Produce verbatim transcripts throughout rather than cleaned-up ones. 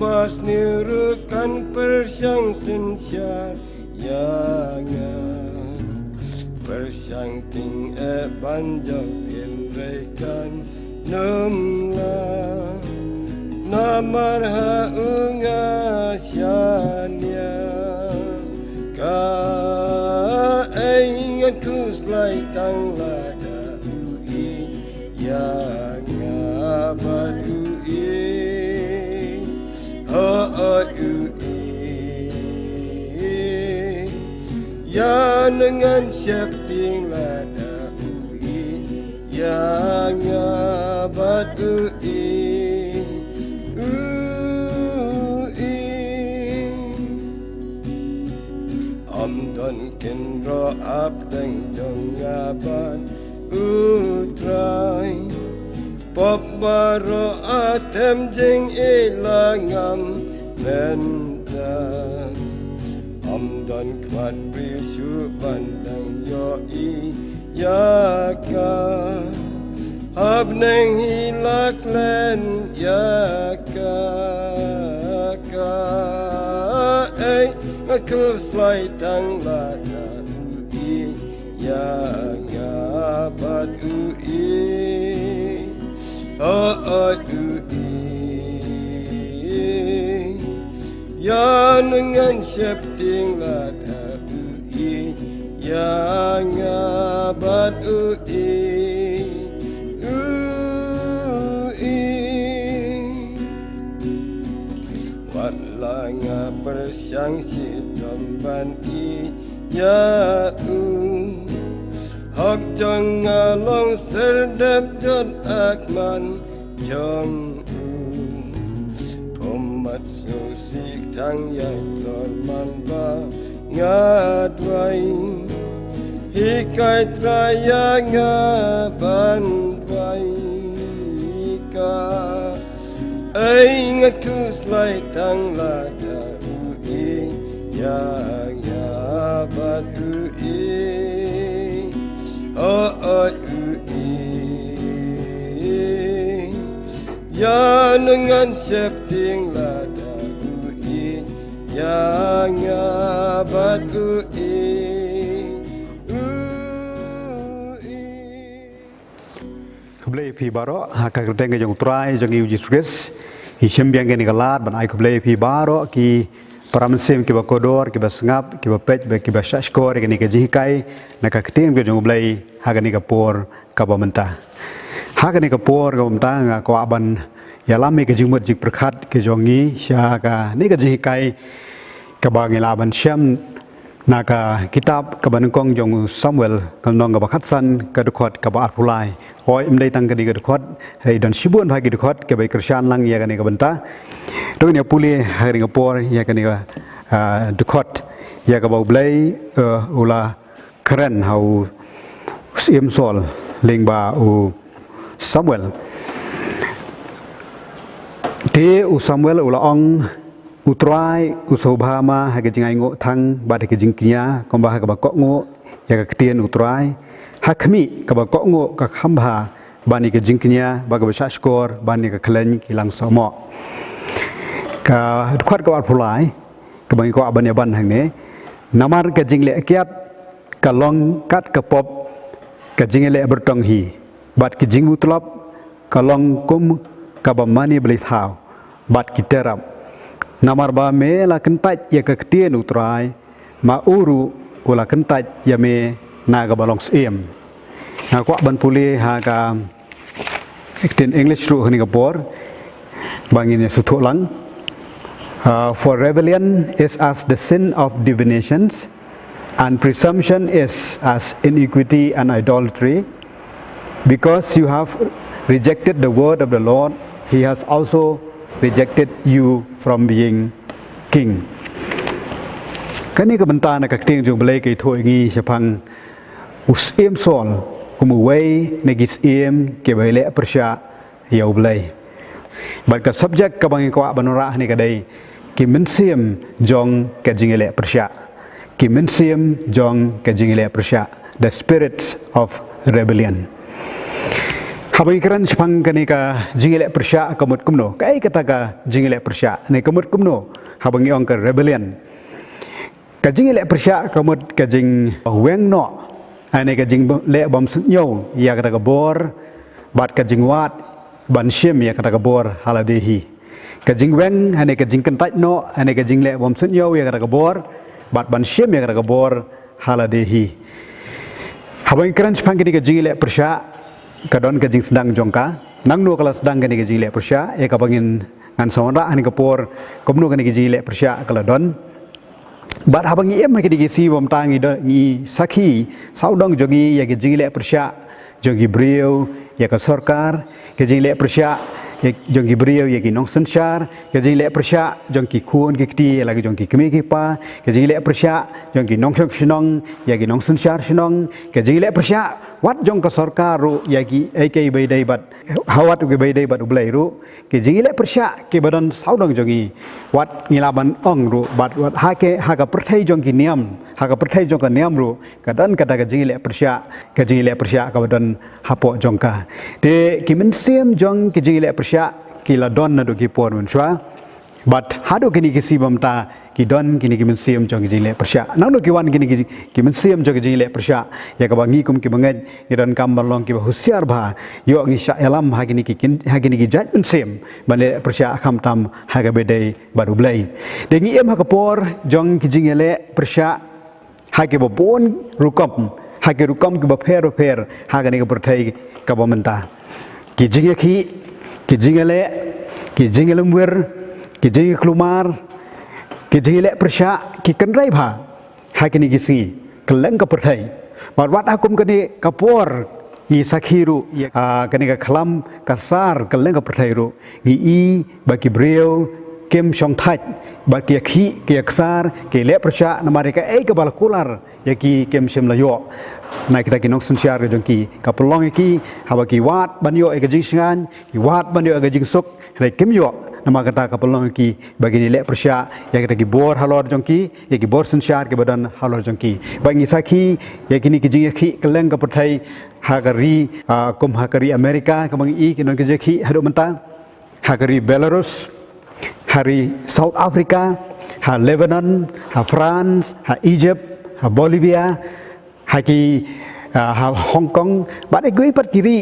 Pas ni ruh kan pyrshang synshar ïa nga. Pyrshang ting eh ban jop hynrei kan nym lah. Namar ha u nga shaniah. Kaei ngan khuslai tang lada u ïeit ïa nga bad u ïeit. Hooid u ïeit. Ïa ngan sheptieng lada u ïeit ïa nga bad u ïeit. U ïeit. Ym don kynroh hapdeng jong nga bad u Trai. Pop baroh a them jingïeit lang mynta. Ym don khmat briew shuh ban dang ïohi ïa ka. Hapdeng hi la klet ïa ka. Kaei ngan khuslai tang lada u ïeit ïa nga bad u ïeit. Hooid u ïeit. Ïa ngan sheptieng lada u ïeit ïa nga bad u ïeit. U ïeit. Wat la nga pyrshang shitom ban ïeit ïa u. Hok jong nga long serdep jot ha khmat jong u. Ummat sngewsih tang ïa tlot man ba nga duwai. Hikai Trai ïa nga ban duwai. Kaei ngan khuslai tang lada u ïeit ïa nga bad u ïeit. Hooid u ïeit. Ïa ngan sheptieng lada u ïeit ïa nga bad u ïeit. U ïeit. Khublei ïa phi baroh ha ka kyrteng ka jong u Trai jong ngi u Jisu Khrist. Ngi shim biang kane ka lad ban ai khublei ïa phi baroh ki para mynsiem kiba kordor, kiba sngap, kiba peit bad kiba shahshkor ïa kane ka jinghikai na ka ktien ka jong u Blei ha kane ka por kaba mynta. Ha kane ka por kaba mynta nga kwah ban ïalam ïa ka jingmut jingpyrkhat ka jong ngi sha kane ka jinghikai kaba ngi lah ban shem na ka kitab kaba nyngkong jong u Samuel, ka lynnong kaba khatsan, ka dkhot kaba arphew lai. Hooid, ym dei tang kane ka dkhot, hynrei don shibun bha ki dkhot kiba kyrshan lang ïa kane ka bynta. To ngin ïa pule ha kane ka por ïa kane ka, ah, dkhot ïa kaba u Blei, eh, u la kren ha u Syiem Saul lyngba u Samuel. Te u Samuel u la ong, U Trai u sngewbha ma ha ka jingainguh thang bad ha ka jingkñia, kumba ha kaba kohnguh ïa ka ktien u Trai. Ha khmih, kaba kohnguh ka kham bha ban ïa ka jingkñia, bad kaba shahshkor ban ïa ka khlaiñ ki langsohmoh. Ka dkhot kaba arphew lai kaba ngi kwah ban ïa ban hangne. Namar ka jingleh kiad ka long kat ka pop ka jingïaleh byrtong hi, bad ka jingmutlop ka long kum kaba mane blei thaw bad ki terap. Namar ba me la kyntait ïa ka ktien u Trai, ma u ruh u la kyntait ïa me na kaba long syiem. Nga kwah ban pule ha ka ktien English ruh ha kane ka por ba ngin ïa sngewthuh lang. Uh, for rebellion is as the sin of divinations, and presumption is as iniquity and idolatry. Because you have rejected the word of the Lord, he has also rejected you from being king. Kane ka bynta na ka ktien jong u Blei ka ïathuh ïa ngi shaphang u Syiem Saul kum uwei na ki syiem kiba ïaleh pyrshah ïa u Blei. Bad ka subject kaba ngi kwah ban wanrah hangne ka dei ki mynsiem jong ka jingïaleh pyrshah. Ki mynsiem jong ka jingïaleh pyrshah. The spirits of rebellion. Haba ngi kren shaphang kane ka jingïaleh pyrshah ka mut kumno, kaei kata ka jingïaleh pyrshah, ne ka mut kumno haba ngi ong ka rebellion. Ka jingïaleh pyrshah ka mut ka jingweng noh, ne ka jingleh bym suidñiew ïa kata ka bor, bad ka jingwad ban shim ïa kata ka bor ha lade hi. Ka jingweng, ne ka jingkyntait noh, ne ka jingleh bym suidñiew ïa kata ka bor, bad ban shim ïa kata ka bor ha lade hi. Haba ngi kren shaphang kane ka jingïaleh pyrshah, ka don ka jingsdang jong ka. Nangno ka la sdang kane ka jingïaleh pyrshah, ïa kaba ngin, ngan sa wanrah ha kane ka por kumno kane ka jingïaleh pyrshah ka la don. Bad haba ngi im ha kine ki sngi bymta ngi don, ngi sakhi sawdong jong ngi ïa ki jingïaleh pyrshah jong ki briew ïa ka sorkar, ki jingïaleh pyrshah ïa, jong ki briew ïa ki nongsynshar, ki jingïaleh pyrshah jong ki khun ki kti ïa la ki jong ki kmie ki kpa, ki jingïaleh pyrshah jong ki nongshong shnong ïa ki nongsynshar shnong, ki jingïaleh pyrshah wat jong ka sorkar ruh ïa kiei kiei ba ïadei bad, ha wat kiba ïadei bad U Blei ruh. Ki jingïaleh pyrshah kiba don sawdong jong ngi, wat ngi lah ban ong ruh, bad wat ha ke, ha ka pyrthei jong ki niam, ha ka pyrthei jong ka niam ruh, ka don kata ka jingïaleh pyrshah, ka jingïaleh pyrshah kaba don hapoh jong ka. Te ki mynsiem jong ki jingïaleh pyrshah ki la don naduh ki por mynshuwa. Bad haduh kine ki sngi bymta ki don kine ki mynsiem jong ki jingïaleh pyrshah. Nangno ki wan kine ki, ki mynsiem jong ki jingïaleh pyrshah, ïa kaba ngi kum ki bangeit ngi donkam ban long kiba husiar bha, ïoh ngi shah ïalam ha kine ki kin, ha kine ki jait mynsiem ban ïaleh pyrshah, khamtam ha kaba ïadei bad U Blei. Te ngi im ha ka por jong ki jingïaleh pyrshah ha kiba bun rukom, ha ki rukom kiba pher bapher ha kane ka pyrthei kaba mynta. Ki jingïakhih, ki jingïaleh, ki jingïalymwir, ki jingïaklumar, ki jingïaleh pyrshah ki kynrei bha ha kine ki sngi kylleng ka pyrthei. Bad wat ha kum kane ka por ngi sakhi ruh ïa, ah, kane ka khlam ka sar kylleng ka pyrthei ruh. Ngi i ba ki briew kim shong thait, bad ki ïakhih, ki ïaksar, ki ïaleh pyrshah namar ïa kaei kaba la kular ïa ki kim shym la ïoh. Na kita ki nongsynshar ka jong ki, ka pynlong ïa ki haba ki wad ban ïoh ïa ka jingshngaiñ, ki wad ban ïoh ïa ka jingsuk, hynrei kim ïoh, namar kata ka pynlong ïa ki ba kin ïaleh pyrshah ïa kita ki bor halor jong ki, ïa ki bor synshar kiba don halor jong ki. Ba ngi sakhi ïa kine ki jingïakhih kylleng ka pyrthei, ha ka ri, ah, kum ha ka ri America kaba ngi i ki don ki jingïakhih haduh mynta, ha ka ri Belarus, ha ri South Africa, ha Lebanon, ha France, ha Egypt, ha Bolivia, ha ki, ah, ha Hong Kong, bad kiwei pat ki ri.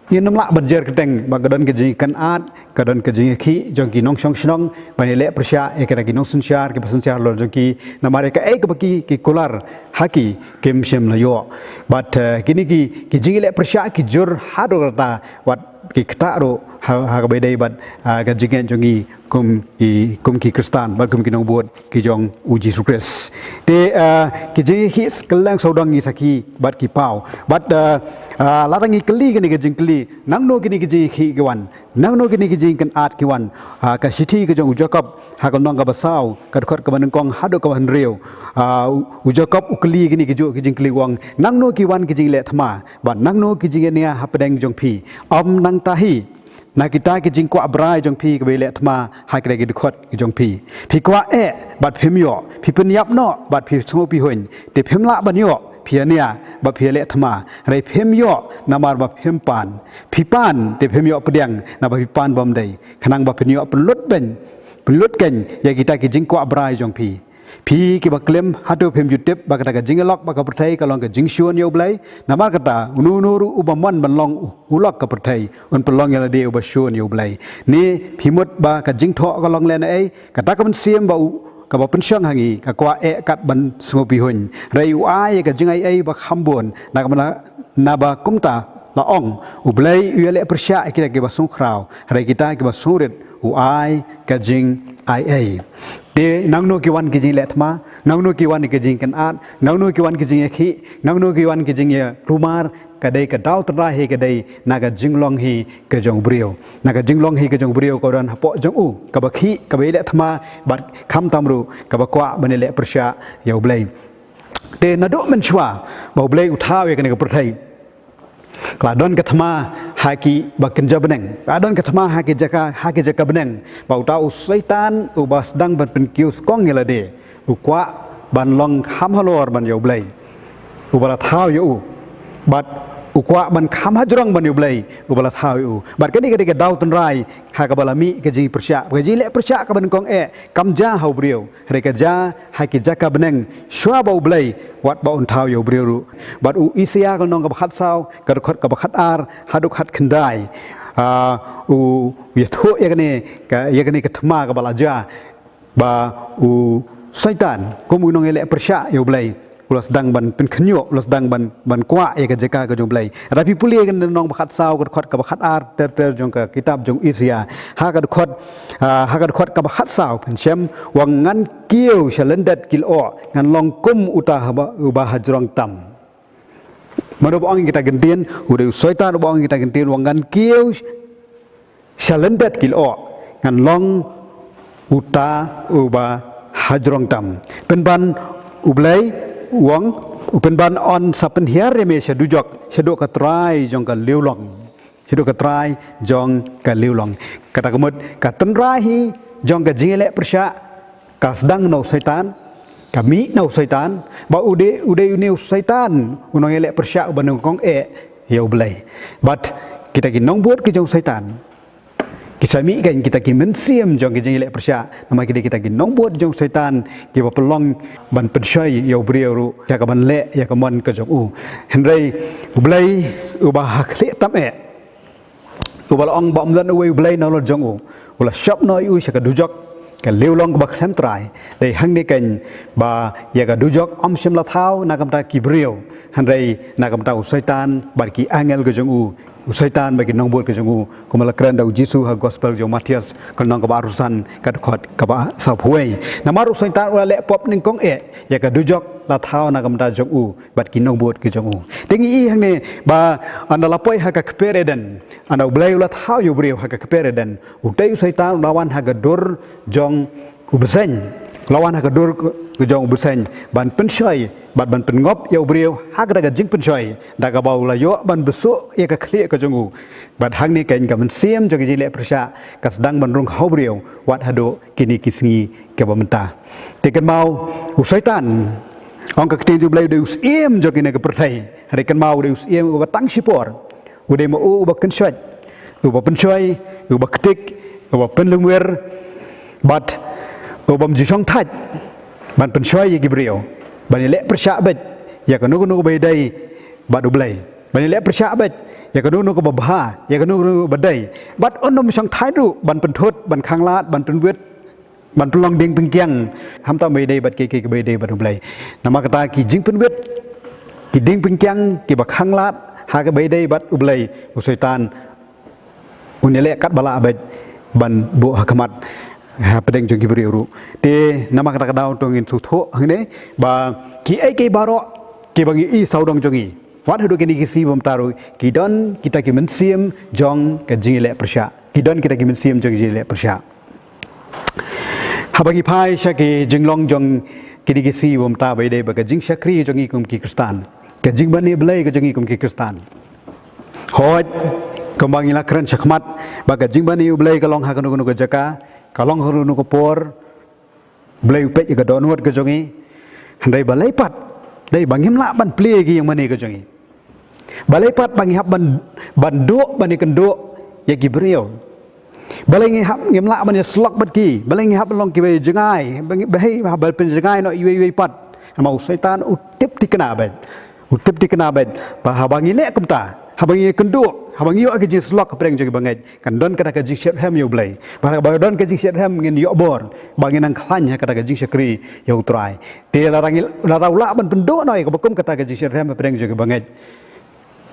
Ngim lah ban jer kyrteng, ba ka don ka jingkynad, ka don ka jingïakhih jong ki nongshong shnong ban ïaleh pyrshah ïa kita ki nongsynshar kiba synshar halor jong ki, namar ïa kaei kaba ki, ki kular ha ki, kim shym la ïoh. Bad, eh, kine ki, ki jingïaleh pyrshah ki jur haduh katta, wat ki ktah ruh ha, ha kaba ïadei bad, ah, ka jingngeit jong ngi kum ki, kum ki Khristan bad kum ki nongbud ki jong U Jisu Khrist. Te, ah, ki jingïakhih kylleng sawdong ngi sakhi bad ki paw. Bad, ah, ah, lada ngi kylli kane ka jingkylli, nangno kine ki jingïakhih ki wan, nangno kine ki jingkynad ki wan? Ah, ka shithi ka jong u Jakob ha ka lynnong kaba saw, ka dkhot kaba nyngkong haduh kaba hynriew. Ah, u, u Jakob u kylli kine ki juh ki jingkylli, u ong, nangno ki wan ki jingïaleh thma, bad nangno ki jingïania hapdeng jong phi? Ym nangta hi, na kita ki jingkwah brai jong phi kiba ïaleh thma ha kita ki dkhot ki jong phi. Phi kwah eh, bad phim ïoh, phi pynïap noh, bad phi sngewphihuiñ, te phim lah ban ïoh, phi ïania, bad phi ïaleh thma, hynrei phim ïoh namar ba phim pan. Phi pan, te phim ïoh pdiang, naba phi pan bymdei, khnang ba phin ïoh pynlut beiñ, pynlut keiñ ïa kita ki jingkwah brai jong phi. Phi kiba klim, hato phim ju tip ba kata ka jingïalok bad ka pyrthei ka long ka jingshun ïa U Blei? Namar kata, uno uno ruh uba mon ban long u, u lok ka pyrthei, un pynlong ïa lade uba shun ïa U Blei. Ne phi mut ba ka jingthoh ka long lehnohei? Kata ka mynsiem ba u, kaba pynshong ha ngi, ka kwah eh kat ban sngewphihuiñ, hynrei u ai ïa ka jingaiei ba kham bun, na ka, naba kumta la ong, U Blei u ïaleh pyrshah ïa kita kiba sngewkhraw, hynrei kita kiba sngewrit u ai ka jingaiei. Te nangno ki wan ki jingïaleh thma, nangno ki wan ki jingkynad, nangno ki wan ki jingïakhih, nangno ki wan ki jingïaklumar? Ka dei ka daw tynrai hi ka dei na ka jinglong hi ka jong u briew. Na ka jinglong hi ka jong u briew kaba don hapoh jong u, kaba khih, kaba ïaleh thma, bad khamtam ruh kaba kwah ban ïaleh pyrshah ïa U Blei. Te naduh mynshuwa ba U Blei u thaw ïa kane ka pyrthei, ka la don ka thma ha kiba kynja bneng, ka la don ka thma ha ki jaka, ha ki jaka bneng, ba uta u Soitan uba sdang ban pynkiew skong ïa lade, u kwah ban long kham halor ban ïa U Blei uba la thaw ïa u. Bad u kwah ban kham hajrong ban ïa u Blei uba la thaw ïa u. Bad kane ka dei ka daw tynrai ha kaba la mih ka jingpyrshah, ka jingleh pyrshah kaba nyngkong eh kam jia ha u briew, hynrei ka jia ha ki jaka bneng shuwa ba u Blei wat ba un thaw ïa u briew ruh. Bad u Isaïah ka lynnong kaba khatsaw, ka dkhot kaba khatar haduh khatkhyndai, ah, u ïathuh ïa kane ka, ïa kane ka thma kaba la jia, ba u Soitan kum u nongïaleh pyrshah ïa u Blei u la sdang ban pynkhynñiuh, u la sdang ban, ban kwah ïa ka jaka ka jong u Blei. Lada phi pule ïa ka lynnong ba khatsaw, ka dkhot kaba khatar ter ter jong ka kitab jong Isaïah, ha ka dkhot, ah, ha ka dkhot kaba khatsaw phin shem: Wat ngan kiew sha lyndet ki lyoh, ngan long kum uta haba, uba hajrong tam. Mano ba ong ïa kita ki kyntien? U dei u Soitan uba ong ïa kita ki kyntien: Wat ngan kiew sha lyndet ki lyoh, ngan long uta uba hajrong tam. Pynban u Blei u ong, u pynban yn sa pynhiar ïa me sha dujok, shaduh ka trai jong ka liewlong. Shaduh ka trai jong ka liewlong. Kata ka mut ka tynrai hi jong ka jingïaleh pyrshah ka sdang na u Soitan, ka mih na u Soitan, ba u dei, u dei une u Soitan u nongïaleh pyrshah uba nyngkong eh ïa u Blei. Bad kita ki nongbud ki jong u Soitan ki sa mih kein kita ki mynsiem jong ki jingïaleh pyrshah, namar ki dei kita ki nongbud jong u Soitan kiba pynlong ban pynshoi ïa u briew ruh ïa kaban leh ïa ka mon ka jong u. Hynrei u Blei uba ha khlieh tam eh, uba la ong ba ym don uwei u Blei nalor jong u, u la shop noh ïa u sha ka dujok, ka liewlong kaba khlem trai. Dei hangne kein ba ïa ka dujok ym shym la thaw na ka bynta ki briew, hynrei na ka bynta u Soitan bad ki angel ka jong u, u Soitan bad ki nongbud ka jong u, kumba la kren da u Jisu ha gospel jong u Mathaios ka lynnong kaba arphew san, ka dkhot kaba sawphew wei. Namar u Soitan u la leh pop nyngkong eh, ïa ka dujok la thaw na ka bynta jong u bad ki nongbud ki jong u. Te ngi i hangne ba ynda la poi ha ka kper Eden, ynda u Blei u la thaw ïa u briew ha ka kper Eden, utei u Soitan u la wan ha ka dur jong u bseiñ, u la wan ha ka dur ka jong u bseiñ ban pynshoi bad ban pynngop ïa u briew ha kata ka jingpynshoi, da kaba u la ïoh ban bsuh ïa ka khlieh ka jong u. Bad hangne kein ka mynsiem jong ka jingleh pyrshah ka sdang ban rung ha u briew wat haduh kine ki sngi kiba mynta. Te kynmaw, u Soitan, ong ka ktien jong u Blei, u dei u syiem jong kane ka pyrthei. Hynrei kynmaw, u dei u syiem uba tang shipor. U dei ma u uba kynshoit, uba pynshoi, uba ktik, uba pynlungwir, bad ubym ju shongthait ban pynshoi ïa ki briew ban ïaleh pyrshah beit ïa kano kano kaba ïadei bad u Blei, ban ïaleh pyrshah beit ïa kano kano kaba bha, ïa kano kano kaba dei. Bad un ym shongthait ruh ban pynthut, ban khanglad, ban pynwit, ban pynlong dieng pynkiang, khamtam ba ïadei bad kiei kiei kiba ïadei bad u Blei. Namar kata ki jingpynwit, ki dieng pynkiang kiba khanglad ha kaba ïadei bad u Blei, u Soitan un ïaleh katba lah beit ban buh ha khmat hapdeng jong ki briew ruh. Te namar kata ka daw to ngin sngewthuh hangne ba kiei kiei baroh kiba ngi i sawdong jong ngi, wat haduh kine ki sngi ba mynta ruh, ki don kita ki mynsiem jong ka jingïaleh pyrshah. Ki don kita ki mynsiem jong ka jingïaleh pyrshah. Haba ngi phai sha ki jinglong jong kine ki sngi ba mynta ba ïadei bad ka jingshakri jong ngi kum ki Khristan, ka jingmane Blei ka jong ngi kum ki Khristan, hooid, kumba ngi la kren shakhmat ba ka jingmane u Blei ka long ha kano kano ka jaka, ka long ha kano kano ka por. U Blei u peit ïa ka dohnud ka jong ngi. Hynrei balei pat, dei ba ngim lah ban plie ïa ka jingmane ka jong ngi? Balei pat ba ngi hap ban, ban duh, ban ïakynduh ïa ki briew? Balei ngi hap, ngim lah ban ïasyllok bad ki? Balei ngi hap ban long kiba jngai, ba ngi, ba hei, ba pynjngai noh iwei iwei pat? Namar u Soitan u tip thikna beit. U tip thikna beit ba haba ngi leh kumta, haba ngi ïakynduh, haba ngi ïoh ka jingsyllok hapdeng jong ki bangeit, kan don kata ka jingshitrhem ïa u Blei. Bad haba don ka jingshitrhem ngin ïoh bor ba ngin nang khlaiñ ha kata ka jingshakri ïa u Trai. Te lada ngi, lada u lah ban pynduh noh ïa kaba kum kata ka jingshitrhem hapdeng jong ki bangeit,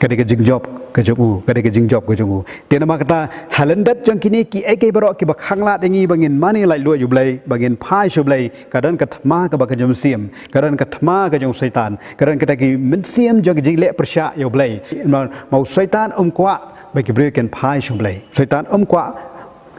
ka dei ka jingjop ka jong u, ka dei ka jingjop ka jong u. Te namar kata, ha lyndet jong kine kiei kiei baroh kiba khanglad ïa ngi ba ngin mane laitluid ïa u Blei, ba ngin phai sha u Blei, ka don ka thma kaba ka jong u mynsiem, ka don ka thma ka jong u Soitan, ka don kata ki mynsiem jong ka jingleh pyrshah ïa u Blei. Ma, ma u Soitan um kwah ba ki briew kin phai sha u Blei. Soitan um kwah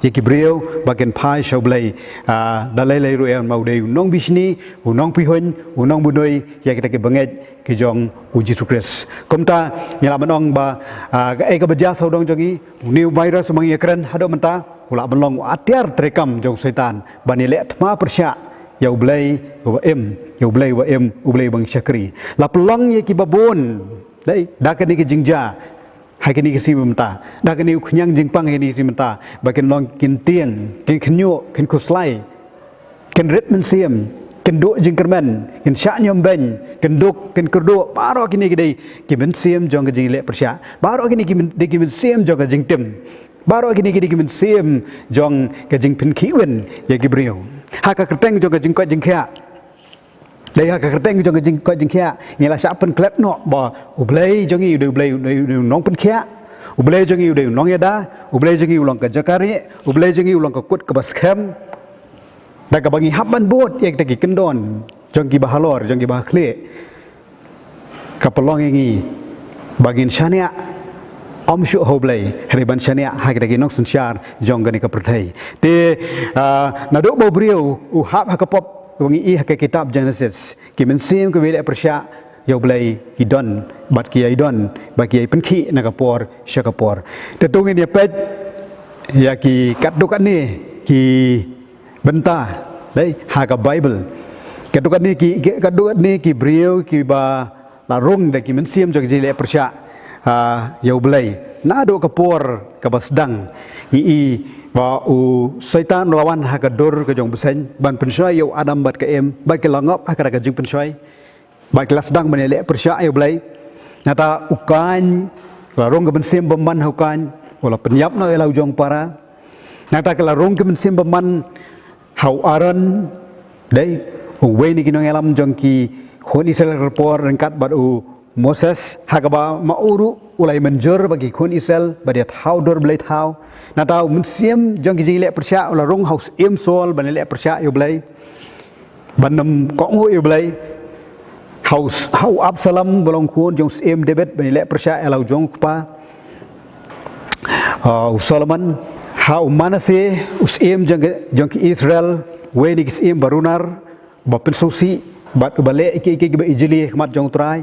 ïa ki briew ba kin phai sha u Blei. Ah, da lei lei ruh, ïa ma u dei u nongbishni, u nongpihuiñ, u nongbnui ïa kita ki bangeit ki jong u Jisu Khrist. Kumta ngi lah ban ong ba, ah, kaei kaba jia sawdong jong ngi, une u virus ba ngi ïakren haduh mynta u lah ban long u atiar treikam jong u Soitan ban ïaleh thma pyrshah ïa u Blei uba im, ïa u Blei uba im, u Blei uba ngi shakri. La pynlong ïa kiba bun Dei, da kane ka jingjia ha kine ki sngi mynta, da kane u khñiang jingpang ha kine ki sngi mynta, ba kin long kin tieng, kin khñiuh, kin khuslai, kin rit mynsiem, kin duh jingkyrmen, kin shah ñiom beiñ, kin duk, kin kyrduh. Baroh kine ki dei ki mynsiem jong ka jingleh pyrshah. Baroh kine ki myn-, dei ki mynsiem jong ka jingtim. Baroh kine ki dei ki mynsiem jong ka jingpynkhih win ïa ki briew. Ha ka kyrteng jong ka jingkoit jingkhiah, dei ha ka kyrteng jong ka jingkoit jingkhiah, ngi la shah pynklet noh ba U Blei jong ngi u dei U Blei, u dei, u dei u nongpynkhiah. U Blei jong ngi u dei u nongïada. U Blei jong ngi u long ka jaka rieh. U Blei jong ngi u long ka kut kaba skhem. Da kaba ngi hap ban bud ïa kita ki kyndon jong kiba halor, jong kiba hakhlieh, ka pynlong ïa ngi ba ngin shaniah ym shuh ha U Blei, hynrei ban shaniah ha kita ki nongsynshar jong kane ka pyrthei. Te, ah, naduh ba u briew u hap ha ka pop, ba ngi i ha ka kitab Genesis, ki mynsiem kiba leh pyrshah ïa U Blei ki don, bad ki ïai don, bad ki ïai pynkhih na ka por sha ka por. Te to ngin ïa peit ïa ki katto katne ki bynta, dei, ha ka Baibl. Katto katne ki, ki, katto katne ki briew kiba la rung da ki mynsiem jong ka jingleh pyrshah, ah, ïa U Blei. Naduh ka por kaba sdang, ngi i ba u Soitan u la wan ha ka dur ka jong u bseiñ ban pynshoi ïa u Adam bad ka Im, bad ki la ngop ha kata ka jingpynshoi. Bad ki la sdang ban ïaleh pyrshah ïa U Blei. Nangta u Kain, la rung ka mynsiem bymman ha u Kain, u la pynïap noh ïa la u jong u para. Nangta ki la rung ka mynsiem bymman ha u Aaron, dei, uwei na ki nongïalam jong ki khun Israel ha ka por ryngkat bad u Moses, ha kaba ma u ruh u la ïa mynjur ba ki khun Israel ba ïa thaw dur blei thaw. Nangta u mynsiem jong ki jingleh pyrshah u la rung ha u Syiem Saul ban ïaleh pyrshah ïa U Blei, ban ym kohnguh ïa U Blei. Ha u, ha u Absalom ba long khun jong u Syiem David ban ïaleh pyrshah ïa la u jong u kpa, ah, u Solomon. Ha u Manasseh, u syiem jong ki, jong ki Israel, uwei na ki syiem ba runar, ba pynsngewsih, bad uba leh ïa ki, ïa ki, ïa kiba ijli ha khmat jong U Trai.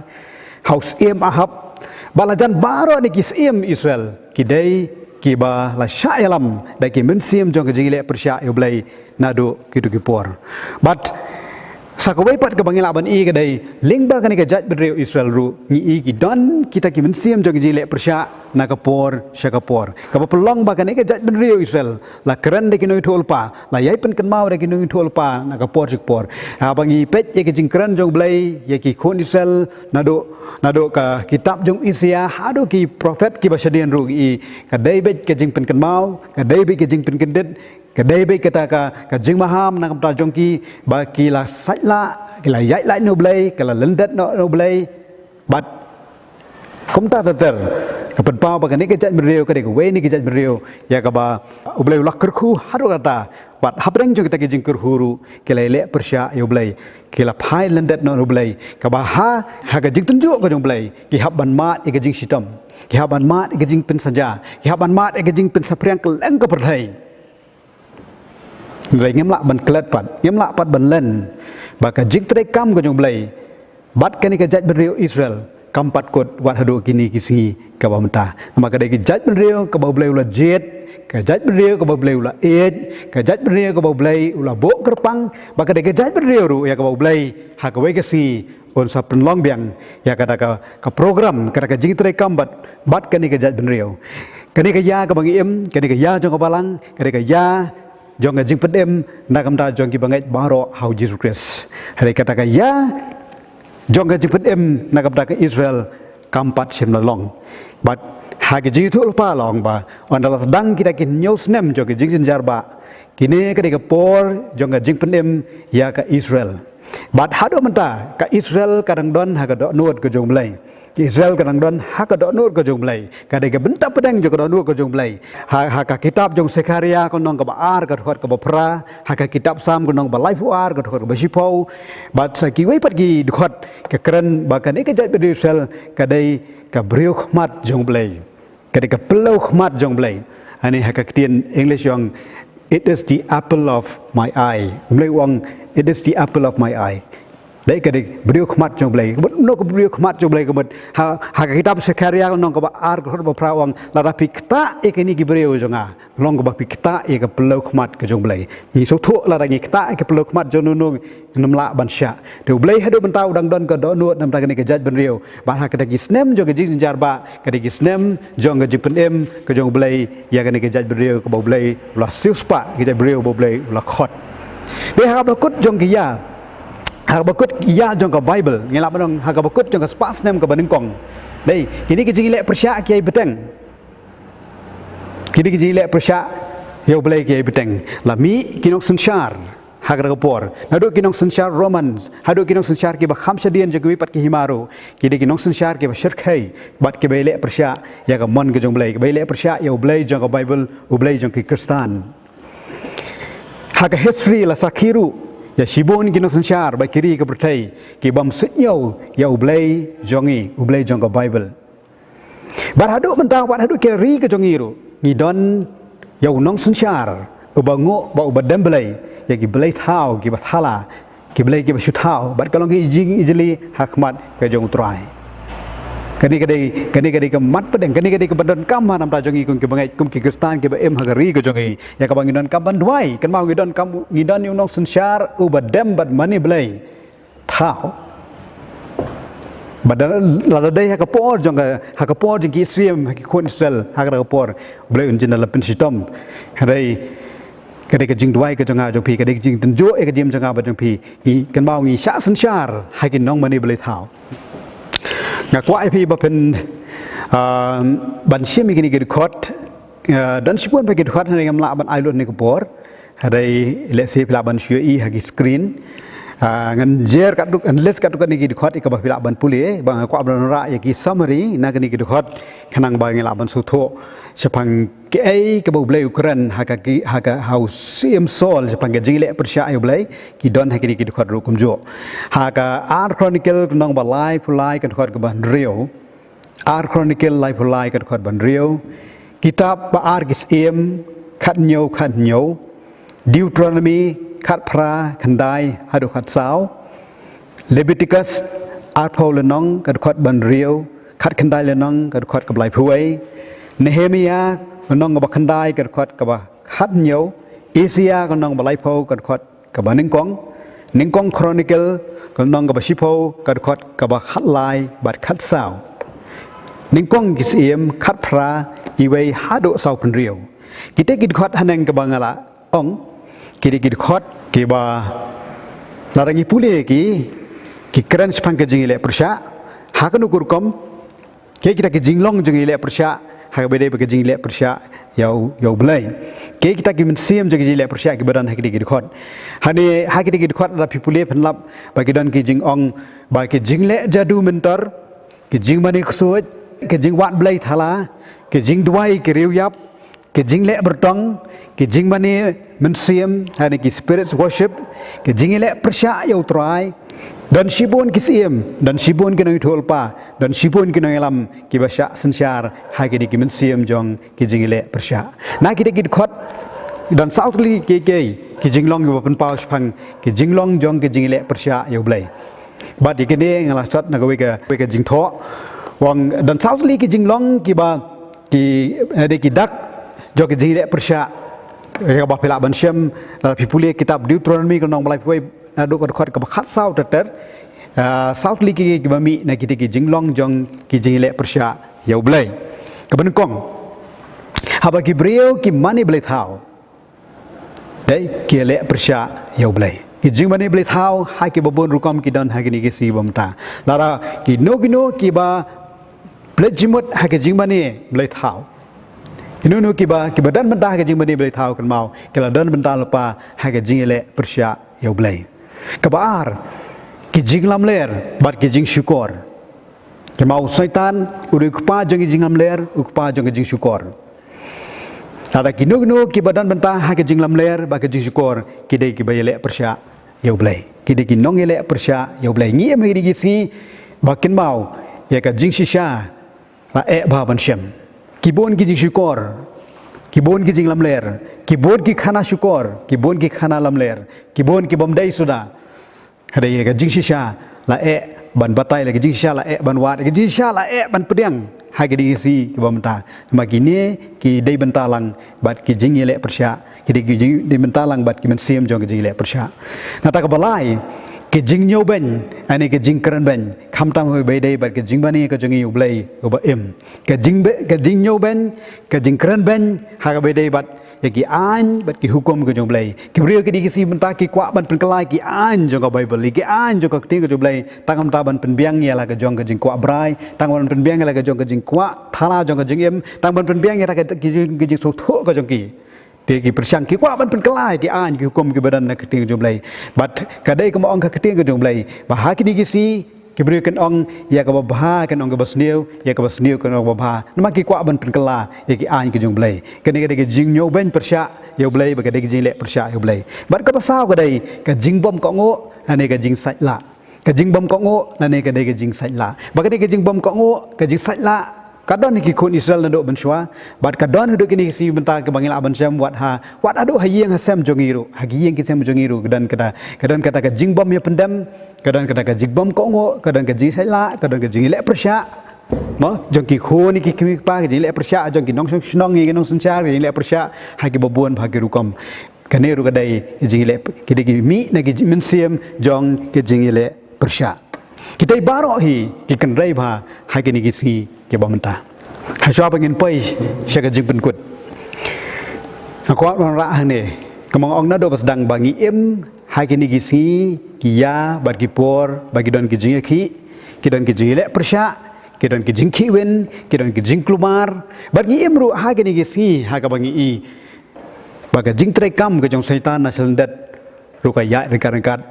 Ha u Syiem Ahab, bad la jan baroh na ki syiem Israel, ki dei kiba la shah ïalam da ki mynsiem jong ka jingleh pyrshah ïa U Blei naduh kito ki por. Bad sa kawei pat kaba ngi lah ban i ka dei, lyngba kane ka jaitbynriew Israel ruh, ngi i ki don kita ki mynsiem jong ka jingleh pyrshah na ka por sha ka por. Kaba pynlong ba kane ka jaitbynriew Israel la kren da ki nongïathuhlypa, la ïai pynkynmaw da ki nongïathuhlypa na ka por sha ka por. Haba ngi peit ïa ka jingkren jong U Blei ïa ki khun Israel, naduh, naduh ka kitab jong u Isaïah haduh ki prophet kiba shadien ruh, ngi i ka dei beit ka jingpynkynmaw, ka dei beit ka jingpynkyndit, ka dei beit kata ka, ka jingmaham na ka bynta jong ki, ba ki la sait lah, ki la ïaid lait na U Blei, ki la lyndet noh na U Blei. Bad kumta ter ter, ka pynpaw ba kane ka jaitbynriew ka dei kawei na ki jaitbynriew ïa kaba U Blei u la kyrkhu haduh katta. Bad hapdeng jong kita ki jingkyrkhu ruh ki la ïaleh pyrshah ïa U Blei, ki la phai lyndet noh na U Blei. Kaba ha, ha ka jingtynjuh ka jong U Blei, ki hap ban mad ïa ka jingshitom, ki hap ban mad ïa ka jingpynshitom, ki hap ban mad ïa ka jingpynsaphriang kylleng ka pyrthei. Hynrei ngim lah ban klet pat, ngim lah pat ban len ba ka jingtreikam ka jong U Blei bad kane ka jaitbynriew Israel kam pat kut wat haduh kine ki sngi kaba mynta. Namar ka dei ka jaitbynriew kaba U Blei u la jied, ka jaitbynriew kaba U Blei u la ïeit, ka jaitbynriew kaba U Blei u la buh kyrpang, bad ka dei ka jaitbynriew ruh ïa kaba U Blei ha kawei ka sngi un sa pynlong biang ïa kata ka, ka program, kata ka jingtreikam bad, bad kane ka jaitbynriew. Kane ka ïa kaba ngi im, kane ka ïa jong ka balang, kane ka ïa jong ka jingpynim na ka bynta jong ki bangeit baroh ha U Jisu Khrist. Hynrei kata ka ïa jong ka jingpynim na ka bynta ka Israel kam pat shym la long. Bad ha ka jingïathuhlypa long ba ynda la sdang kita ki hynñiew snem jong ka jingjynjar bah, kine ka dei ka por jong ka jingpynim ïa ka Israel. Bad haduh mynta ka Israel ka dang don ha ka dohnud ka jong U Blei. Ka Israel ka dang don ha ka dohnud ka jong U Blei. Ka dei ka bynta pdeng jong ka dohnud ka jong U Blei. Ha, ha ka kitab jong u Sekharïah ka lynnong kaba ar ka dkhot kaba phra, ha ka kitab Salm ka lynnong ba laiphew ar ka dkhot kaba shiphew. Bad sa kiwei pat ki dkhot ka kren ba kane ka jaitbynriew Israel ka dei ka briew khmat jong U Blei. Ka dei ka phyllaw khmat jong U Blei. Ani ha ka ktien English ong, "It is the apple of my eye." U Blei u ong, "It is the apple of my eye." Dei ka dei briew khmat jong U Blei. Ka mut, no ka briew khmat jong U Blei ka mut. Ha, ha ka kitab Sekharia lynnong kaba ar ka dkhot ba phra u ong, lada phi ktah ïa kine ki briew jong nga, long kaba phi ktah ïa ka pynlong khmat ka jong U Blei. Ngi sngewthuh lada ngi ktah ïa ka pynlong khmat jong uno uno, ngim lah ban shah. Te U Blei haduh mynta u dang don ka dohnud namar kane ka jaitbynriew. Bad ha kata ki snem jong ka jingjynjar, kata ki snem jong ka jingpynim ka jong U Blei ïa kane ka jaitbynriew kaba U Blei u la siewspah, ka jaitbynriew ba U Blei u la khot. Dei ha kaba kut jong ki ïa, ha kaba kut ki ïa jong ka Bible, ngi lah ban ong ha kaba kut jong ka spah snem kaba nyngkong. Dei, kine ki jingïaleh pyrshah ki ïai bteng. Kine ki jingïaleh pyrshah ïa U Blei ki ïai bteng. La mih ki nongsynshar ha kata ka por. Naduh ki nongsynshar Roman haduh ki nongsynshar kiba kham shadien jong kiwei pat ki hima ruh, ki dei ki nongsynshar kiba shyrkhei bad kiba ïaleh pyrshah ïa ka mon ka jong U Blei, kiba ïaleh pyrshah ïa U Blei jong ka Bible, U Blei jong ki Khristan. Ha ka history la sakhi ruh ïa shibun ki nongsynshar bad ki ri ka pyrthei ki bym suidñiew ïa U Blei jong ngi, U Blei jong ka Bible. Bad haduh mynta, bad haduh ki ri ka jong ngi ruh, ngi don ïa u nongsynshar uba nguh bad uba dem blei ïa ki blei thaw kiba thala, ki blei kiba shu thaw, bad ka long ki jingijli ha khmat ka jong U Trai. Kane ka dei, kane ka dei ka mat pdeng, kane ka dei kaba donkam ha namar jong ngi kum ki bangeit, kum ki Khristan kiba im ha ka ri ka jong ngi. Ïa kaba ngi donkam ban duwai, kynmaw ngi donkam, ngi don ïa u nongsynshar uba dem bad mane blei thaw. Bad lada dei ha ka por jong ka, ha ka por jong ki Israel, ha ki khun Israel, ha ka por U Blei un jin da la pynshitom. Hynrei ka dei ka jingduwai ka jong nga jong phi, ka dei ka jingtynjuh ïa ka jingim jong nga bad jong phi. Ngi kynmaw ngi shah synshar ha ki nongmane blei thaw. Nga kwah ïa phi ba phin, um, ban shim ïa kine ki dkhot, uh, don shibun pat ki dkhot hynrei ngam lah ban ai lut ha kane ka por. Hynrei lehse phi lah ban shu ïohi ha ki screen. Uh, ngan jer katto, ngan list katto katne ki dkhot ïa kaba phi lah ban pule, ba nga kwah ban wanrah ïa ki summary na kine ki dkhot khnang ba ngi lah ban sngewthuh shaphang kaei kaba U Blei u kren ha ka ki, ha ka, ha u Syiem Saul shaphang ka jingïaleh pyrshah ïa U Blei, ki don ha kine ki dkhot ruh kumjuh. Ha ka Ar Chronicle lynnong ba laiphew lai ka dkhot kaba hynriew. Ar Chronicle laiphew lai ka dkhot ba hynriew. Kitab ba ar ki Syiem khathynñiew khathynñiew. Deuteronomy khatphra khyndai haduh khatsaw. Leviticus arphew lynnong ka dkhot ba hynriew, khatkhyndai lynnong ka dkhot kaba laiphew wei. Nehemiah lynnong kaba khyndai ka dkhot kaba khathynñiew. Isaiah lynnong ba laiphew ka dkhot kaba nyngkong. Nyngkong Chronicle lynnong kaba shiphew ka dkhot kaba khatlai bad khatsaw. Nyngkong ki Syiem khatphra, iwei haduh sawphew hynriew. Kita ki dkhot haneng kaba nga la ong, ki dei ki dkhot kiba lada ngi pule ki, ki kren shaphang ka jingïaleh pyrshah ha kano ka rukom, ki kita ki jinglong jong ka jingïaleh pyrshah ha kaba dei ba ka jingïaleh pyrshah ïa U, ïa U Blei. Ki kita ki mynsiem jong ka jingïaleh pyrshah kiba don ha kita ki dkhot. Hangne ha kita ki dkhot lada phi pule phin lap ba ki don ki jingong ba ki jingleh jadu myntor, ki jingmane ksuid, ki jingwad blei thala, ki jingduwai ki riewïap, ki jingleh byrtong, ki jingmane mynsiem, hangne ki spirits worship, ki jingïaleh pyrshah ïa U Trai. Don shibun ki Syiem, don shibun ki nongïathuhlypa, don shibun ki nongïalam kiba shah synshar ha kine ki mynsiem jong ki jingïaleh pyrshah. Na kita ki dkhot don saw tylli ki, ki, ki jinglong kiba pynpaw shaphang ki jinglong jong ki jingïaleh pyrshah ïa U Blei. Bad ïa kine nga la sot na kawei ka, kawei ka jingthoh. Ong don saw tylli ki jinglong kiba ki, eh, dei ki dak jong ki jingïaleh pyrshah. Ïa kaba phi lah ban shem lada phi pule kitab Deuteronomy ka lynnong ba laiphew wei naduh ka dkhot kaba khatsaw ter ter. Ah, saw tylli ki, kiba mih na kita ki jinglong jong ki jingïaleh pyrshah ïa U Blei. Kaba nyngkong, haba ki briew ki mane blei thaw, dei ki ïaleh pyrshah ïa U Blei. Ki jingmane blei thaw ha kiba bun rukom ki don ha kine ki sngi ba mynta. Lada kino kino kiba pynleit jingmut ha ki jingmane blei thaw, kino kino kiba, kiba don bynta ha ki jingmane blei thaw, kynmaw ki la don bynta lypa ha ki jingïaleh pyrshah ïa U Blei. Kaba ar, ki jinglamler bad ki jingshukor. Kynmaw u Soitan u dei u kpa jong ki jinglamler, u kpa jong ki jingshukor. Lada kino kino kiba don bynta ha ki jinglamler bad ki jingshukor, ki dei kiba ïaleh pyrshah ïa U Blei. Ki dei ki nongïaleh pyrshah ïa U Blei. Ngi im ha kine ki sngi ba kynmaw ïa ka jingshisha la eh bha ban shem. Ki bun ki jingshukor, ki bun ki jinglamler, ki bun ki khana shukor, ki bun ki khana lamler, ki bun ki bym dei suda. Hadei ka jingshisha la eh ban batai, la ka jingshisha la eh ban wad, ka jingshisha la eh ban pdiang ha kine ki sngi kiba mynta. Namar kine ki dei bynta lang bad ki jingïaleh pyrshah, ki dei ki jing, dei bynta lang bad ki mynsiem jong ki jingïaleh pyrshah. Nangta kaba lai, ki jingñiewbeiñ, ane ki jingkren beiñ, khamtam ba dei bad ki jingmane ka jong ngi ïa U Blei uba im. Ka jingbe, ka jingñiewbeiñ, ka jingkren beiñ ha kaba dei bad ïa ki aiñ bad ki hukum ka jong U Blei. Ki briew kine ki sngi mynta ki kwah ban pynkylla ïa ki aiñ jong ka Baibl, ïa ki aiñ jong ka ktien ka jong U Blei, tang mynta ban pynbiang ïa la ka jong ka jingkwah brai, tang ban pynbiang ïa la ka jong ka jingkwah thala jong ka jingim, tang ban pynbiang ïa la ka, ka jing, ka jingsngewthuh ka jong ki. Te ki pyrshang, ki kwah ban pynkylla ïa ki aiñ ki hukum kiba don na ka ktien ka jong U Blei. Bad ka dei kumba ong ka ktien ka jong U Blei ba ha kine ki sngi ki briew kin ong ïa kaba bha kin ong kaba sniew, ïa kaba sniew kin ong kaba bha. Namar ki kwah ban pynkylla ïa ki aiñ ki jong U Blei. Kane ka dei ka jingñiewbeiñ pyrshah ïa U Blei, bad ka dei ka jingleh pyrshah ïa U Blei. Bad kaba saw ka dei ka jingbymkohnguh lane ka jingsaitlah. Ka jingbymkohnguh lane ka dei ka jingsaitlah. Bad ka dei ka jingbymkohnguh, ka jingsaitlah, ka don ha ki khun Israel naduh mynshuwa, bad ka don haduh kine ki sngi mynta kiba ngi lah ban shem, wat ha, wat haduh ha ïing ha sem jong ngi ruh, ha ki ïing ki sem jong ngi ruh, ka don kata, ka don kata ka jingbym ïapyndem, ka don kata ka jingbymkohnguh, ka don ka jingsaitlah, ka don ka jingïaleh pyrshah. Mo, jong ki khun ki kmie ki kpa, ka jingïaleh pyrshah jong ki nongshong shnong ïa ki nongsynshar, ka jingïaleh pyrshah ha kiba bun bha ki rukom. Kane ruh ka dei ka jingïaleh, ki dei ki mih na ki mynsiem jong ka jingïaleh pyrshah. Kita baroh hi ki kynrei bha ha kine ki sngi kiba mynta. Hashwa ba ngin poi sha ka jingpynkut, nga kwah ban rah hangne, kumba nga ong naduh ba sdang ba ngi im ha kine ki sngi ki ïa bad ki por ba ki don ki jingïakhih, ki don ki jingïaleh pyrshah, ki don ki jingkhihwin, ki don ki jingkulmar. Bad ngi im ruh ha kine ki sngi ha kaba ngi i ba ka jingtreikam ka jong Soitan na shalyndet ruh ka ïaid ryngkat-ryngkat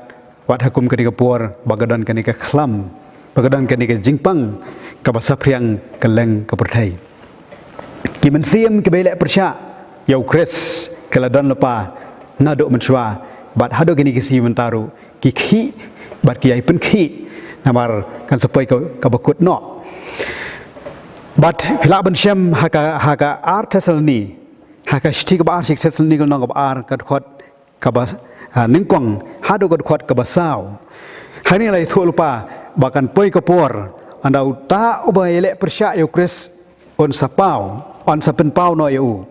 wat ha kum kane ka por ba ka don kane ka khlam, ba ka don kane ka jingpang kaba saphriang kylleng ka pyrthei. Ki mynsiem kiba ïaleh pyrshah ïa U Khrist ki la don lypa naduh mynshuwa, bad haduh kine ki sngi mynta ruh ki khih bad ki ïai pynkhih, namar kan sa poi ka, kaba kut noh. Bad phi lah ban shem ha ka, ha ka ar Thessaloni, ha ka shithi kaba ar sha ki Thessaloni ka lynnong kaba ar, ka dkhot kaba, ah, nyngkong haduh ka dkhot kaba saw. Hangne la ïathuh lypa ba kan poi ka por ynda uta uba ïaleh pyrshah ïa U Khrist un sa paw, un sa pynpaw noh ïa u.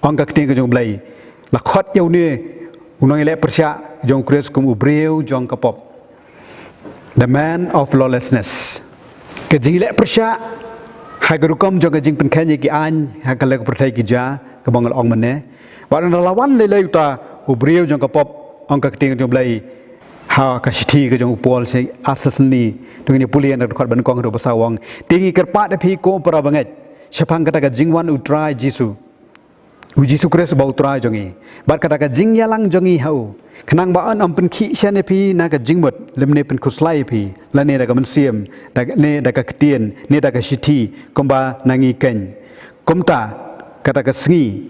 Ong ka ktien ka jong U Blei, la khot ïa une u nongïaleh pyrshah jong U Khrist kum u briew jong ka pop. The man of lawlessness. Ka jingïaleh pyrshah ha ka rukom jong ka jingpynkheiñ ïa ki aiñ ha ka leh ka pyrthei ki jia, kaba nga la ong mynne. Bad ynda la wan lei lei uta u briew jong ka pop, ong ka ktien jong U Blei ha ka shithi ka jong u Paul sha ki ar Thessaloni, to ngin ïa pule na ka dkhot ba nyngkong haduh ba saw, ong: Te ngi kyrpad ïa phi ko para bangeit shaphang kata ka jingwan U Trai Jisu, U Jisu Khrist uba U Trai jong ngi, bad kata ka jingïalang jong ngi ha u, khnang ba un ym pynkhih shen ïa phi na ka jingmut, lymne pynkhuslai ïa phi, lane da ka mynsiem, da, ne da ka ktien, ne da ka shithi, kumba na ngi keiñ. Kumta kata ka sngi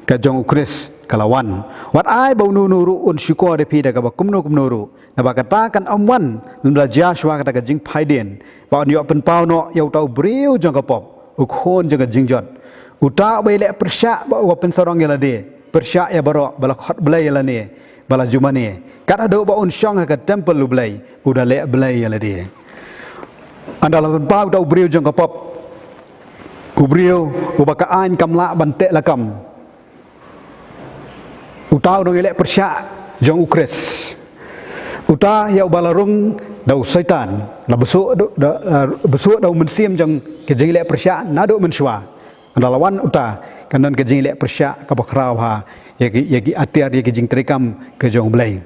ka jong U Khrist ka la wan. Wat ai ba uno uno ruh un shukor ïa phi da kaba kumno kumno ruh. Naba kata kan ym wan lymda jia shuwa kata ka jingphaidien, ba un ïoh pynpaw noh ïa uta u briew jong ka pop, u khun jong ka jingjot, uta uba ïaleh pyrshah bad uba pynsarong ïa lade, pyrshah ïa baroh ba la khot Blei ïa lade, ba la ju mane, kat haduh ba un shong ha ka templ U Blei, u da leh blei ïa lade. Ynda la pynpaw uta u briew jong ka pop, u briew uba ka aiñ kam lah ban teh lakam, uta u nongïaleh pyrshah jong U Khrist, uta ïa uba la rung da u Soitan, la bsuh da, da, eh, bsuh da u mynsiem jong ka jingïaleh pyrshah naduh mynshuwa. Ynda la wan uta, kan don ka jingïaleh pyrshah kaba khraw ha ïa ki, ïa ki atiar, ïa ki jingtreikam ka jong U Blei.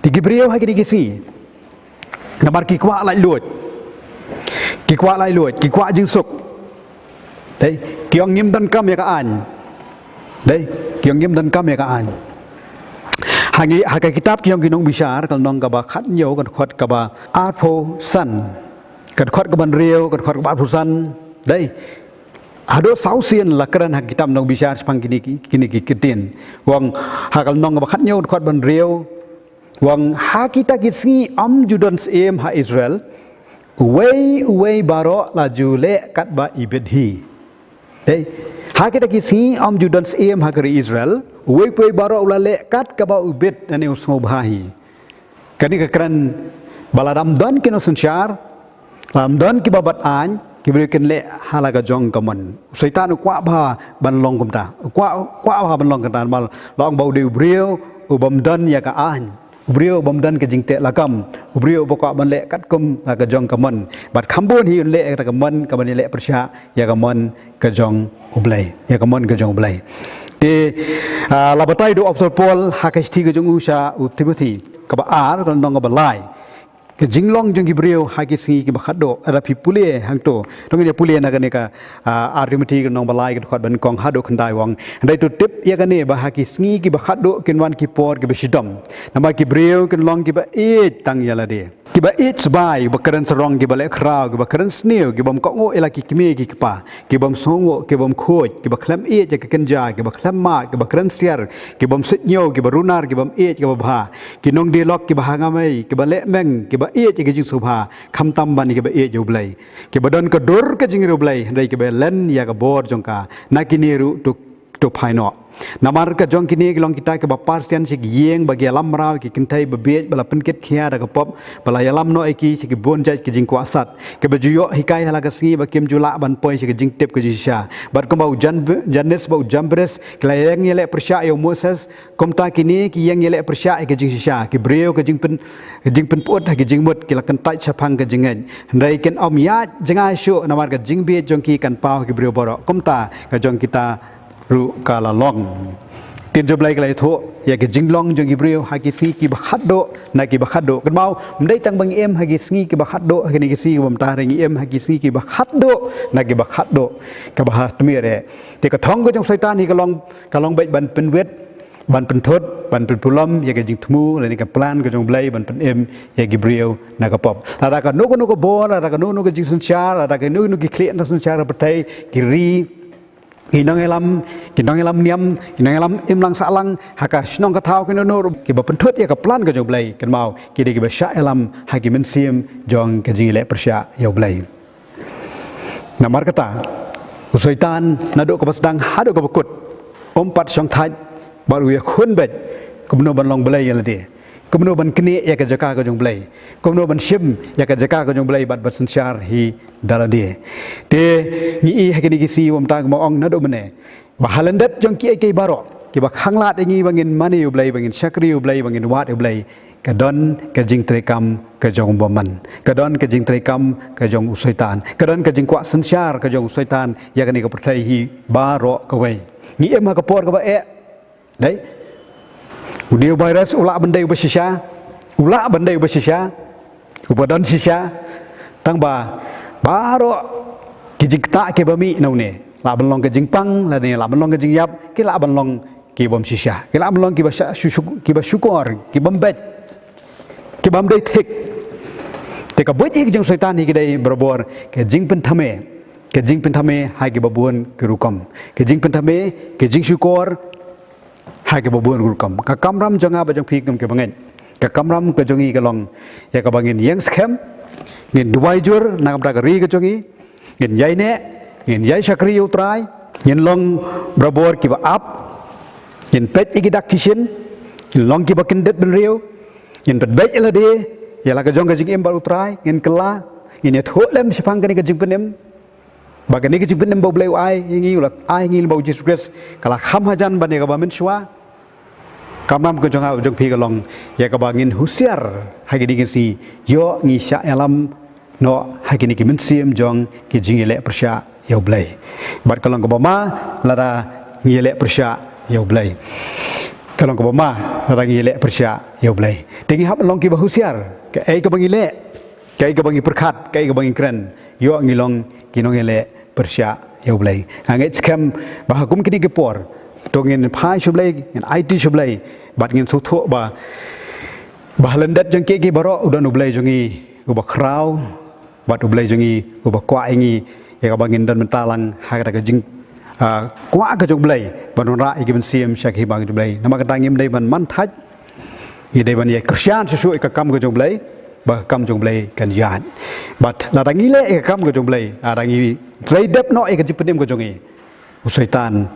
Te ki briew ha kine ki sngi, namar ki kwah laitluid, ki kwah laitluid, ki kwah jingsuk. Dei, ki ong ngim donkam ïa ka aiñ. Dei, ki ong ngim donkam ïa ka aiñ. Ha ngi, ha ka kitab ki ong ki Nongbishar, ka lynnong kaba khathynñiew, ka dkhot kaba arphew san, ka dkhot kaba hynriew, ka dkhot kaba arphew san. Dei, haduh saw sien la kren ha ka kitab Nongbishar shaphang kine ki, kine ki ktien. Ong ha ka lynnong kaba khathynñiew, ka dkhot ba hynriew, ong: Ha kita ki sngi ym ju don syiem ha Israel, uwei uwei baroh la ju leh katba i bit hi. Dei, ha kita ki sngi ym ju don syiem ha ka ri Israel, uwei uwei baroh u la leh kat kaba u bit, lane u sngewbha hi. Kane ka kren Ba lada ym don ki nongsynshar, lada ym don kiba bat aiñ, ki briew kin leh ha la ka jong ka mon. U Soitan u kwah bha ban long kumta. U kwah, kwah bha ban long kumta. Namar la ong ba u dei u briew u bym don ïa ka aiñ. U briew u bym don ka jingteh lakam. U briew uba kwah ban leh katkum la ka jong ka mon. Bad kham bun hi un leh ïa ka mon, ka ban ïaleh pyrshah ïa ka mon ka jong U Blei. Ïa ka mon ka jong U Blei. Te, ah, la batai da u Apostol Paul ha ka shithi ka jong u sha u Timothi, kaba ar, ka lynnong kaba lai. Ka jinglong jong ki briew ha ki sngi kiba khatduh, lada phi pule hangto. To ngin ïa pule na kane ka, ah, ar Timothi ka lynnong ba lai ka dkhot ba nyngkong haduh khyndai, u ong: Hynrei to tip ïa kane, ba ha ki sngi kiba khatduh kin wan ki por kiba shitom. Namar ki briew kin long kiba ïeit tang ïa lade, kiba ïeit sbai, kiba kren sarong, kiba leh khraw, kiba kren sniew, ki bym kohnguh ïa la ki kmie ki kpa, ki bym sngewnguh, ki bym khuid, kiba khlem ïeit ïa ka kynja, kiba khlem mad, kiba kren siar, ki bym suidñiew, kiba runar, ki bym ïeit, kiba bha, ki nongdie lok, kiba hangamei, kiba leh meng, kiba ïeit ïa ka jingsngewbha, khamtam ban ïa kiba ïeit ïa U Blei, kiba don ka dur ka jingriewblei, hynrei kiba len ïa ka bor jong ka. Na kine ruh to, to phai noh. Namar ka jong kine ki long kita kiba par sian sha ki ïing ba ki ïalam mraw ïa ki kynthei babieit, ba la pynkit khia da ka pop, ba la ïalam noh ïa ki sha ki bun jait ki jingkwah sat, kiba ju ïoh hikai ha la ka sngi ba kim ju lah ban poi sha ka jingtip ka jingshisha. Bad kumba u Jan-, Jannes bad u Jambres ki la ïeng ïaleh pyrshah ïa u Moses, kumta kine ki ïeng ïaleh pyrshah ïa ka jingshisha, ki briew ka jingpyn-, ka jingpynput ha ki jingmut, ki la kyntait shaphang ka jingngeit. Hynrei kin ym ïaid jngai shuh, namar ka jingbieit jong ki kan paw ha ki briew baroh. Kumta ka jong kita ruh ka la long. Ktien jong U Blei ka la ïathuh ïa ka jinglong jong ki briew ha ki sngi kiba khatduh na kiba khatduh. Kynmaw, ym dei tang ba ngi im ha ki sngi kiba khatduh, ha kine ki sngi kiba mynta, hynrei ngi im ha ki sngi kiba khatduh na kiba khatduh, kaba ha tmier eh. Te ka thong ka jong u Soitan hi ka long, ka long beit ban pynwit, ban pynthut, ban pynpulom ïa ka jingthmu lane ka plan ka jong U Blei ban pynim ïa ki briew na ka pop. Lada kano kano ka bor, lada kano kano ka jingsynshar, lada kano kano ki khlieh na synshar ha pyrthei, ki ri, ki nongïalam, ki nongïalam niam, ki nongïalam imlang sahlang, ha ka shnong ka thaw, kino kino ruh kiba pynthut ïa ka plan ka jong U Blei, kynmaw, ki dei kiba shah ïalam ha ki mynsiem jong ka jingïaleh pyrshah ïa U Blei. Namar kata, u Soitan naduh kaba sdang haduh kaba kut, um pat shongthait, bad u ïakhun beit kumno ban long blei ïa lade, kumno ban knieh ïa ka jaka ka jong U Blei, kumno ban shim ïa ka jaka ka jong U Blei bad ban synshar hi da lade. Te ngi i ha kine ki sngi, ym tang ba ong naduh mynne, ba ha lyndet jong kiei kiei baroh kiba khanglad ïa ngi ba ngin mane ïa U Blei, ba ngin shakri ïa U Blei, ba ngin wad ïa U Blei, ka don ka jingtreikam ka jong u bymman, ka don ka jingtreikam ka jong u Soitan, ka don ka jingkwah synshar ka jong u Soitan ïa kane ka pyrthei hi baroh kawei. Ngi im ha ka por kaba eh. Dei, une u virus u lah ban dei uba shisha, u lah ban dei uba shisha, uba don shisha, tang ba baroh ki jingktah kiba mih na une, lah ban long ka jingpang lane lah ban long ka jingïap, ki lah ban long ki bym shisha, ki lah ban long kiba sha-, shu-, shu-, kiba shukor, ki bym beit, ki bym dei thik. Te ka buit hi ka jong u Soitan hi ka dei barabor ka jingpynthame, ka jingpynthame ha kiba bun ki rukom, ka jingpynthame, ka jingshukor ha kiba bun ki rukom. Ka kamram jong nga bad jong phi kum kiba ngeit, ka kamram ka jong ngi ka long ïa kaba ngin ïeng skhem, ngin duwai jur na ka bynta ka ri ka jong ngi, ngin ïaineh, ngin ïai shakri ïa u Trai, ngin long barabor kiba ap, ngin peit ïa ki dak ki shin, ngin long kiba kyndit bynriew, ngin pynbeit ïa lade ïa la ka jong ka jingim bad u Trai, ngin kylla, ngin ïathuh lem shaphang kane ka jingpynim, ba kane ka jingpynim ba U Blei u ai ïa ngi, u la ai ïa ngi lyngba U Jisu Khrist, ka la kham hajan ban ïa kaba mynshuwa. Kamram ka jong nga jong phi ka long ïa kaba ngin husiar ha kine ki sngi, ïoh ngi shah ïalam noh ha kine ki mynsiem jong ki jingïaleh pyrshah ïa U Blei. Bad ka long kaba ma lada ngi ïaleh pyrshah ïa U Blei. Ka long kaba ma lada ngi ïaleh pyrshah ïa U Blei. Te ngi hap long kiba husiar, kaei kaba ngi leh, kaei kaba ngi pyrkhat, kaei kaba ngi kren, ïoh ngi long ki nongïaleh pyrshah ïa U Blei. Nga ngeit skhem ba ha kum kine ki por, to ngin phai sha U Blei, ngin aiti sha U Blei, bad ngin sngewthuh ba, ba ha lyndet jong kiei kiei baroh u don U Blei jong ngi uba khraw, bad U Blei jong ngi uba kwah ïa ngi, ïa kaba ngin don bynta lang ha kata ka jing, ah, kwah ka jong U Blei ban wanrah ïa ki mynsiem sha ka hima ka jong U Blei. Namar kata ngim dei ban man thait, ngi dei ban ïa kyrshan shuh shuh ïa ka kam ka jong U Blei, ba ka kam jong U Blei kan ïaid. Bad lada ngi leh ïa ka kam ka jong U Blei, lada ngi trei dep noh ïa ka jingpynim ka jong ngi, u Soitan,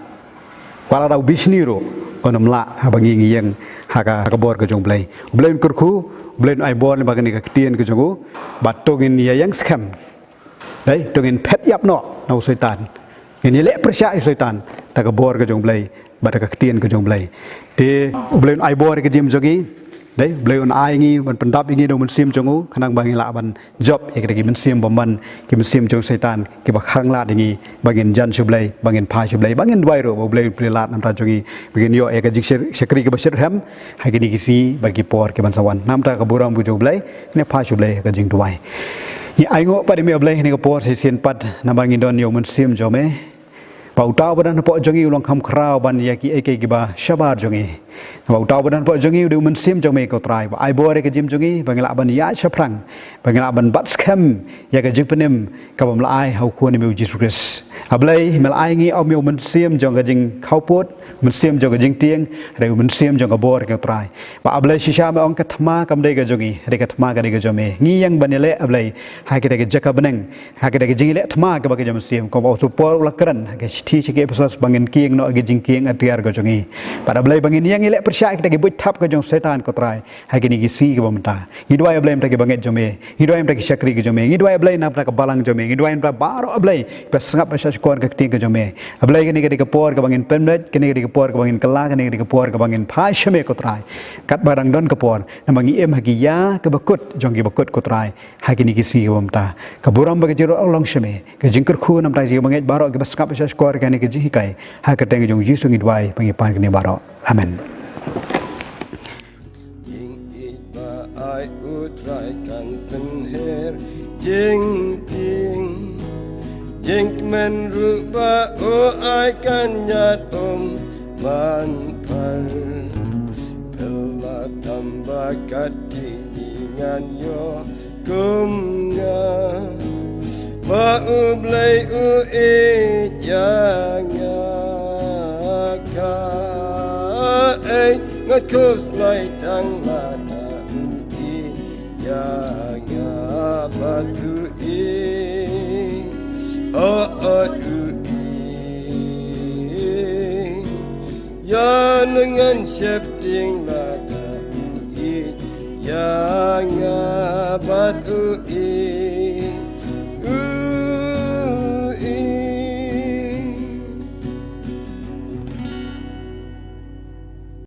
wat lada u bishni ruh, un ym lah haba ngi ngi ïeng ha ka, ha ka bor ka jong U Blei. U Blei un kyrkhu, U Blei un ai bor lyngba kane ka ktien ka jong u, bad to ngin ïa ïeng skhem. Dei, to ngin phet ïap noh na u Soitan. Ngin ïaleh pyrshah ïa u Soitan da ka bor ka jong U Blei bad da ka ktien ka jong U Blei. Te U Blei un ai bor ïa ka jingim jong ngi. Dei, U Blei un ai ngi, ban pyndap ïa ngi da u Mynsiem jong u, khnang ba ngin lah ban jop ïa kita ki mynsiem bymman, ki mynsiem jong u Soitan, kiba khang lad ïa ngi ba ngin jan sha U Blei, ba ngin phai sha U Blei, ba ngin duwai ruh ba U Blei un plie lad na ka bynta jong ngi, ba ngin ïoh ïa ka jingshakri kaba shitrhem ha kine ki sngi bad ki por ki ban sa wan. Na ka bynta ka burom ka jong U Blei, ngin phai sha U Blei ha ka jingduwai. Ngi ainguh pat ïa me, A Blei, ha kane ka por sa shisien pat, namar ngi don ïa u Mynsiem jong me, ba uta uba don hapoh jong ngi u long kham khraw ban ïa kiei kiei kiba shabar jong ngi. Ba uta uba don hapoh jong ngi u dei u Mynsiem jong me, ko Trai, ba ai bor ïa ka jingim jong ngi ba ngin lah ban ïaid shaphrang, ba ngin lah ban bat skhem ïa ka jingpynim kaba me la ai ha u Khun jong me, U Jisu Khrist. A Blei, me la ai ïa ngi, A Me, u Mynsiem jong ka jingkhawpud, Mynsiem jong ka jingtieng, hynrei u Mynsiem jong ka bor, ko Trai. Ba A Blei, shisha me ong ka thma kam dei ka jong ngi, hynrei ka thma ka dei ka jong me. Ngi ïeng ban ïaleh, A Blei, ha kita ki jaka bneng, ha kita ki jingïaleh thma kiba ki jong u Mynsiem, kumba u Apostol Paul u la kren ha ka shithi sha ki Ephesos, ba ngin kieng noh ha ka jingkieng atiar ka jong ngi. Bad A Blei, ba ngin ïeng ïaleh pyrshah kita ki buit thap ka jong u Soitan, ko Trai, ha kine ki sngi kiba mynta. Ngi duwai, A Blei, na ka bynta ki bangeit jong me. Ngi duwai na ka bynta ki shakri ki jong me. Ngi duwai, A Blei, na ka bynta ka balang jong me. Ngi duwai na ka bynta baroh, A Blei, kiba sngap ïa ka ktien ka jong me. A Blei, kane ka dei ka por kaba ngin pynbeit, kane ka dei ka por kaba ngin kylla, kane ka dei ka por kaba ngin phai sha me, ko Trai. Katba dang don ka por, namar ngi im ha ka ïa kaba kut jong kiba kut, ko Trai, ha kine ki sngi kiba mynta. Ka burom bad ka jingïarap long sha me. Ka jingkyrkhu na ka bynta ki bangeit baroh kiba sngap ïa ka jinghikai. Ha ka kyrteng jong U Jisu ngi duwai bad ngi pan kane baroh. Amen. Jingïeit ba ai U Trai kan pynher jingtieng, jingkmen ruh ba u ai kan ïaid um man phar. Pyrshah tam ba kat kine ngan ïoh kum nga, ba U Blei u ïeit ïa nga. Kaei ngan khuslai tang lada u ïeit ïa nga bad u ïeit, oh, oh, u ïeit ïa nga, ngan sheptieng lada u ïeit ïa nga bad u ïeit